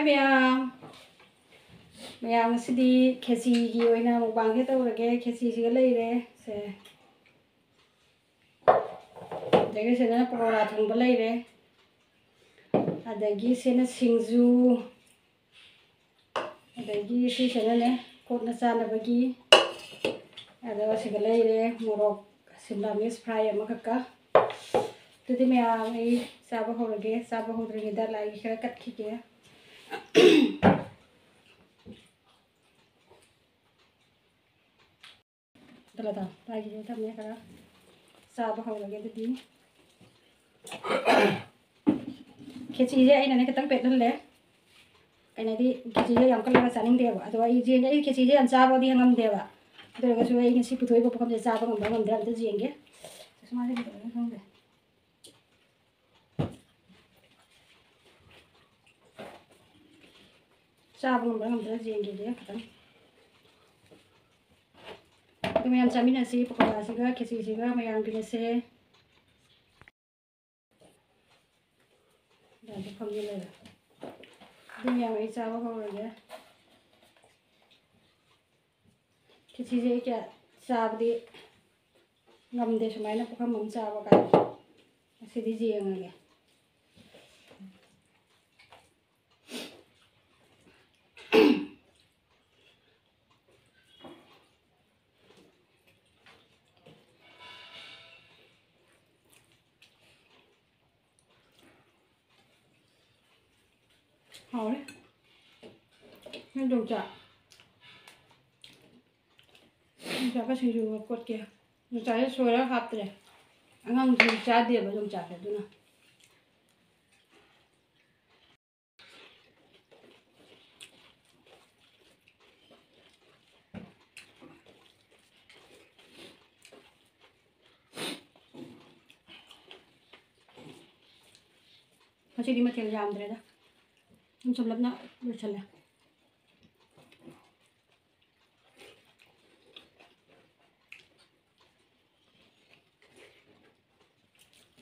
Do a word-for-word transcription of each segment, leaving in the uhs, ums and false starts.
ꯃꯌꯥꯝ, ꯃꯌꯥꯝ ꯉꯁꯤꯗꯤ ꯈꯦꯆꯤꯒꯤ ꯑꯣꯏꯅ ꯃꯨꯛꯕꯥꯡꯁꯦ ꯇꯧꯔꯒꯦ꯫ ꯈꯦꯆꯤꯁꯤꯒ ꯂꯩꯔꯦ ꯁꯦ, ꯑꯗꯒꯤ ꯁꯤꯗꯅ ꯄꯀꯧꯔꯥ ꯊꯣꯡꯕ ꯂꯩꯔꯦ, ꯑꯗꯒꯤ ꯁꯤꯅ ꯁꯤꯡꯖꯨ, ꯑꯗꯒꯤ ꯁꯤꯁꯤꯅꯅꯦ ꯀꯣꯠꯅ ꯆꯥꯅꯕꯒꯤ, ꯑꯗꯨꯒ ꯁꯤꯒ ꯂꯩꯔꯦ ꯃꯣꯔꯣꯛ, ꯁꯤꯝꯂꯥ ꯃꯤꯔꯆ ꯐ꯭ꯔꯥꯏ ꯑꯃꯈꯛꯀ꯫ ꯑꯗꯨꯗꯤ ꯃꯌꯥꯝ ꯑꯩ ꯆꯥꯕ ꯍꯧꯔꯒꯦ꯫ ꯆꯥꯕ ꯍꯧꯗ꯭ꯔꯤꯉꯩꯗ ꯂꯥꯏꯒꯤ ꯈꯔ ꯀꯠꯈꯤꯒꯦ꯫ ꯗꯂꯥꯗ ꯂꯥꯏꯒꯤ ꯊꯝꯃꯦ ꯈꯔ꯫ ꯆꯥꯕ ꯍꯧꯔꯒꯦ ꯑꯗꯨꯗꯤ꯫ ꯈꯦꯆꯤꯁꯦ ꯑꯩꯅꯅꯦ ꯈꯤꯇꯪ ꯄꯦꯠꯍꯜꯂꯦ꯫ ꯀꯩꯅꯣꯗꯤ ꯈꯦꯆꯤꯁꯦ ꯌꯥꯝ ꯀꯜꯂꯒ ꯆꯥꯅꯤꯡꯗꯦꯕ꯫ ꯑꯗꯣ ꯑꯩ ꯌꯦꯟꯁꯦ, ꯑꯩ ꯈꯦꯆꯤꯁꯦ ꯌꯥꯝ ꯆꯥꯕꯗꯤ ꯉꯝꯗꯦꯕ꯫ ꯑꯗꯨ ꯑꯣꯏꯔꯒꯁꯨ ꯑꯩ ꯉꯁꯤ ꯄꯨꯊꯣꯛꯏꯕ ꯄꯨꯈꯝꯁꯦ ꯆꯥꯕ ꯉꯝꯕ꯭ꯔꯥ ꯉꯝꯗ꯭ꯔꯥ ꯑꯝꯇ ꯌꯦꯡꯒꯦ꯫ ꯁꯨꯃꯥꯏꯅ ꯀꯩꯗꯧꯔꯒꯦ ꯈꯪꯗꯦ꯫ ꯆꯥꯕ ꯉꯝꯕ꯭ꯔꯥ ꯉꯝꯗ꯭ꯔꯥ ꯌꯦꯡꯒꯦꯗꯤ ꯈꯤꯇꯪ꯫ ꯑꯗꯨ ꯃꯌꯥꯝ ꯆꯥꯃꯤꯟꯅꯁꯤ, ꯄꯀꯧꯔꯥꯁꯤꯒ ꯈꯦꯆꯤꯁꯤꯒ ꯃꯌꯥꯝꯒꯤꯅꯁꯦ꯫ ꯑꯗꯨ ꯃꯌꯥꯝ ꯑꯩ ꯆꯥꯕ ꯍꯧꯔꯒꯦ꯫ ꯈꯦꯆꯤꯁꯦ ꯑꯩ ꯀꯌꯥ ꯆꯥꯕꯗꯤ ꯉꯝꯗꯦ, ꯁꯨꯃꯥꯏꯅ ꯄꯨꯈꯝ ꯑꯃ ꯆꯥꯕ ꯀꯥꯏꯅ꯫ ꯉꯁꯤꯗꯤ ꯌꯦꯡꯉꯒꯦ꯫ ꯍꯥꯎꯔꯦ꯫ ꯅꯣꯏ ꯌꯣꯡꯆꯥꯛ, ꯌꯣꯡꯆꯥꯛꯀ ꯁꯤꯡꯖꯨꯒ ꯀꯣꯠꯀꯦ꯫ ꯌꯣꯡꯆꯥꯛꯁꯦ ꯁꯣꯏꯔꯒ ꯍꯥꯞꯇ꯭ꯔꯦ꯫ ꯑꯉꯥꯡꯁꯤꯡ ꯆꯥꯗꯦꯕ ꯌꯣꯡꯆꯥꯛꯁꯦ, ꯑꯗꯨꯅ꯫ ꯉꯁꯤꯗꯤ ꯃꯊꯦꯜ ꯌꯥꯝꯗ꯭ꯔꯦꯗ, ꯁꯨꯝ ꯁꯝꯂꯞꯅ ꯂꯣꯏꯁꯜꯂꯦ꯫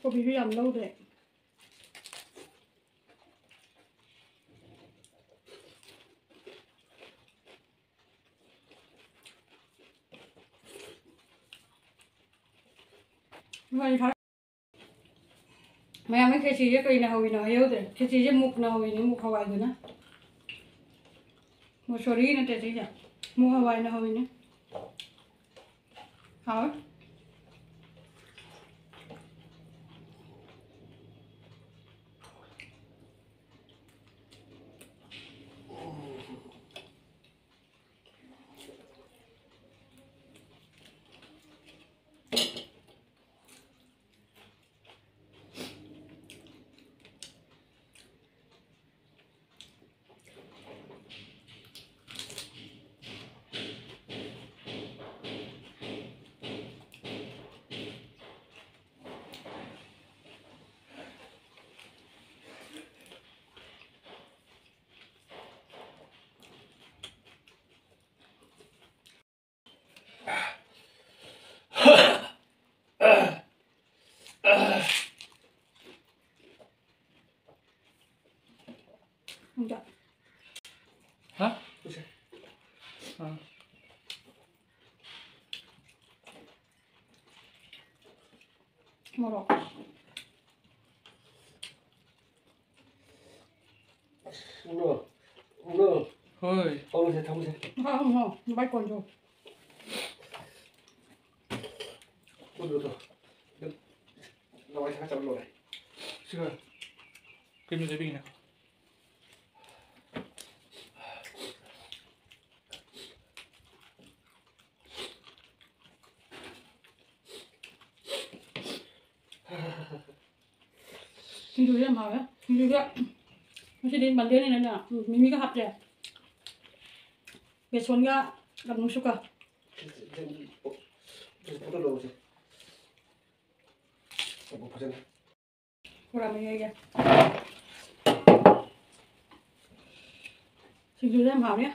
ꯀꯣꯕꯤꯁꯨ ꯌꯥꯝ ꯂꯧꯗ꯭ꯔꯦ꯫ ꯃꯌꯥꯝ ꯈꯦꯆꯤꯁꯦ ꯀꯩꯅ ꯍꯧꯋꯤꯅꯣ ꯍꯥꯏꯍꯧꯗ꯭ꯔꯦ꯫ ꯈꯦꯆꯤꯁꯦ ꯃꯨꯛꯅ ꯍꯧꯋꯤꯅꯦ, ꯃꯨꯛ ꯍꯋꯥꯏꯗꯨꯅ꯫ ꯃꯨꯁꯣꯔꯤ ꯅꯠꯇꯦ ꯁꯤꯁꯦ, ꯃꯨꯛ ꯍꯋꯥꯏꯅ ꯍꯧꯋꯤꯅꯦ꯫ ꯍꯥꯎꯋꯦ꯫ ꯍꯥ? ꯑꯥ꯫ ꯃꯣꯔꯣꯛ꯫ ꯎꯅꯣ, ꯎꯅꯣ꯫ ꯍꯣꯏ꯫ ꯊꯝꯃꯁꯦ, ꯊꯝꯃꯁꯦ꯫ ꯍꯥꯎ, ꯍꯥꯎ, ꯍꯥꯎ꯫ ꯕꯥꯏ ꯀꯣꯟꯁꯨ꯫ ꯎꯗꯣ, ꯎꯗꯣ꯫ ꯂꯋꯥꯏ ꯁꯥ ꯆꯠꯂ ꯂꯣꯏꯔꯦ꯫ ꯁꯤꯒ ꯀꯩꯅꯣ ꯂꯩꯕꯤꯒꯤꯅꯦ꯫ ꯁꯤꯡꯖꯨꯁꯦ ꯌꯥꯝ ꯍꯥꯎꯋꯦ꯫ ꯁꯤꯡꯖꯨꯁꯦ ꯉꯁꯤꯗꯤ ꯃꯟꯗꯦꯅꯤꯅꯅꯦ, ꯃꯤꯃꯤꯒ ꯍꯥꯞꯇ꯭ꯔꯦ꯫ ꯕꯦꯁꯣꯟꯒ ꯑꯂꯨ ꯃꯁꯨꯛꯀ꯫ ꯐꯣꯇꯣ ꯂꯧꯔꯁꯦ꯫ ꯐꯖꯅ꯫ ꯄꯨꯔꯥ ꯃꯌꯥꯏꯒꯤ꯫ ꯁꯤꯡꯖꯨꯁꯦ ꯌꯥꯝ ꯍꯥꯎꯅꯤ꯫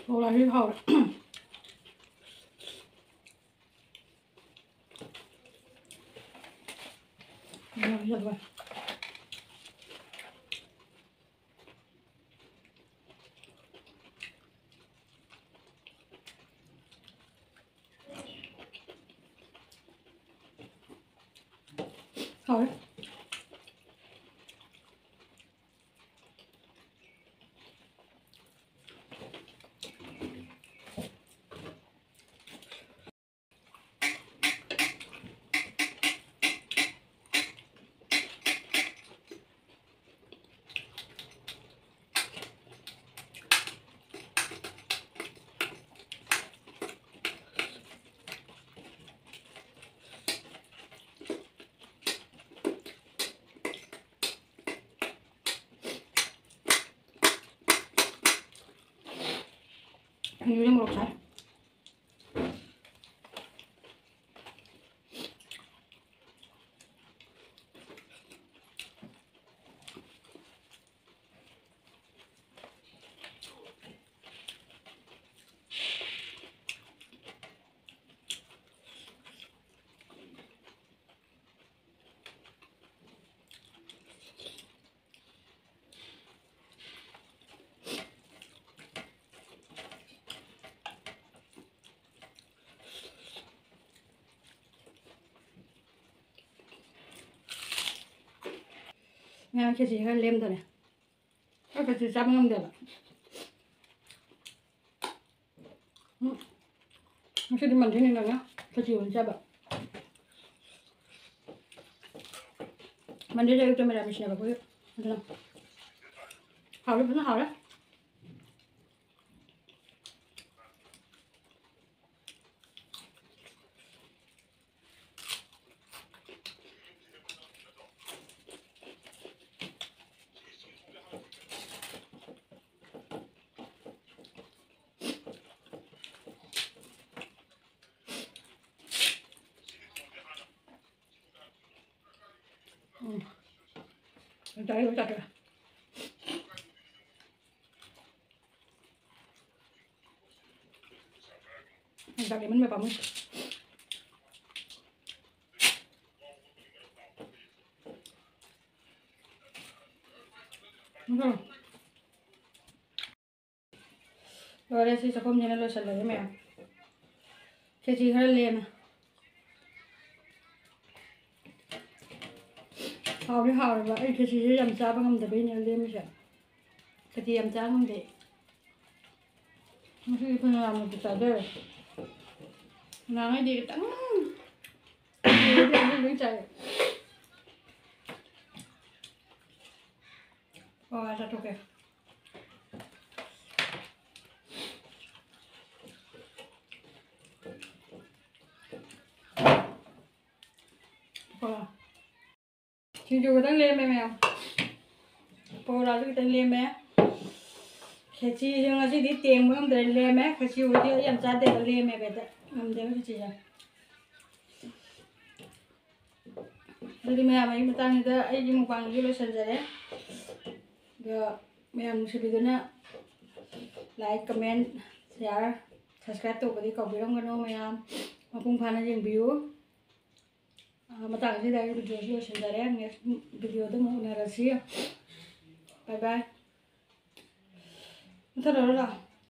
ꯄꯀꯧꯔꯥꯁꯤ ꯍꯥꯎꯔꯦ꯫ ꯎꯝ, ꯌꯥꯗꯕ꯫ ꯍꯥꯎꯔꯦ꯫ ꯁꯤꯡꯖꯨꯁꯦ ꯃꯣꯔꯣꯛ ꯁꯥꯏ꯫ ꯉꯔꯥꯡ ꯈꯦꯆꯤ ꯈꯔ ꯂꯦꯝꯗꯣꯔꯦ꯫ ꯑꯩ ꯈꯦꯆꯤ ꯆꯥꯕ ꯉꯝꯗꯦꯕ꯫ ꯎꯝ꯫ ꯉꯁꯤꯗꯤ ꯃꯟꯗꯦꯅꯤꯅꯅꯦ, ꯈꯦꯆꯤ ꯑꯣꯏꯅ ꯆꯥꯕ꯫ ꯃꯟꯗꯦꯗ ꯑꯌꯨꯛꯇ ꯃꯦꯔꯥꯃꯤꯁꯅꯦꯕ ꯑꯩꯈꯣꯏꯒꯤ꯫ ꯑꯗꯨꯅ ꯍꯥꯎꯔꯦ, ꯐꯖꯅ ꯍꯥꯎꯔꯦ꯫ ꯎꯝ꯫ ꯆꯥꯔꯦ, ꯂꯣꯏ ꯆꯥꯊꯣꯛꯑꯦ꯫ ꯆꯥꯛ ꯂꯦꯝꯍꯟꯕ ꯄꯥꯝꯃꯨꯏ꯫ ꯎꯝ꯫ ꯂꯣꯏꯔꯦ, ꯁꯤ ꯆꯥꯛꯈꯨꯝꯁꯤꯅ ꯂꯣꯏꯁꯤꯜꯂꯒꯦ ꯃꯌꯥꯝ꯫ ꯈꯦꯆꯤ ꯈꯔ ꯂꯦꯝꯃꯦ꯫ ꯍꯥꯎꯗꯤ ꯍꯥꯎꯔꯕ, ꯑꯩ ꯈꯦꯆꯤꯁꯦ ꯌꯥꯝ ꯆꯥꯕ ꯉꯝꯗꯕꯩꯅꯦ ꯂꯦꯝꯃꯤꯁꯦ꯫ ꯈꯦꯆꯤ ꯌꯥꯝ ꯆꯥ ꯉꯝꯗꯦ꯫ ꯉꯁꯤꯗꯤ ꯐꯅꯌꯥꯝꯅꯗꯤ ꯆꯥꯖꯔꯦ꯫ ꯅꯍꯥꯟꯉꯩꯗꯤ ꯈꯤꯇꯪ ꯂꯣꯏ ꯆꯥꯏ꯫ ꯄꯀꯧꯔꯥ ꯆꯥꯊꯣꯛꯀꯦ꯫ ꯄꯀꯧꯔꯥ꯫ ꯁꯤꯡꯖꯨ ꯈꯤꯇꯪ ꯂꯦꯝꯃꯦ ꯃꯌꯥꯝ꯫ ꯄꯀꯧꯔꯥꯁꯨ ꯈꯤꯇꯪ ꯂꯦꯝꯃꯦ꯫ ꯈꯦꯆꯤꯁꯨ ꯉꯁꯤꯗꯤ ꯇꯦꯡꯕ ꯉꯝꯗ꯭ꯔꯦ, ꯂꯦꯝꯃꯦ꯫ ꯈꯦꯆꯤꯕꯨꯗꯤ ꯑꯩ ꯌꯥꯝ ꯆꯥꯗꯦꯕ, ꯂꯦꯝꯃꯦꯕ ꯍꯦꯛꯇ꯫ ꯉꯝꯗꯦꯕ ꯈꯦꯆꯤꯁꯦ꯫ ꯑꯗꯨꯗꯤ ꯃꯌꯥꯝ, ꯑꯩ ꯃꯇꯥꯡꯁꯤꯗ ꯑꯩꯒꯤ ꯃꯨꯛꯕꯥꯡꯁꯤꯁꯨ ꯂꯣꯏꯁꯤꯟꯖꯔꯦ꯫ ꯑꯗꯣ ꯃꯌꯥꯝ ꯅꯨꯡꯁꯤꯕꯤꯗꯨꯅ like, comment, share, subscribe ꯇꯧꯕꯗꯤ ꯀꯥꯎꯕꯤꯔꯝꯒꯅꯨ ꯃꯌꯥꯝ꯫ ꯃꯄꯨꯡ ꯐꯥꯅ ꯌꯦꯡꯕꯤꯌꯨ꯫ ꯑ, ꯃꯇꯥꯡꯁꯤꯗ ꯑꯩ videoꯁꯤ ꯂꯣꯏꯁꯤꯟꯖꯔꯦ꯫ Next videoꯗ ꯑꯃꯨꯛ ꯎꯅꯔꯁꯤ꯫ Bye bye꯫ ꯃꯨꯊꯠꯂꯔꯣꯏ ꯂꯥꯎ꯫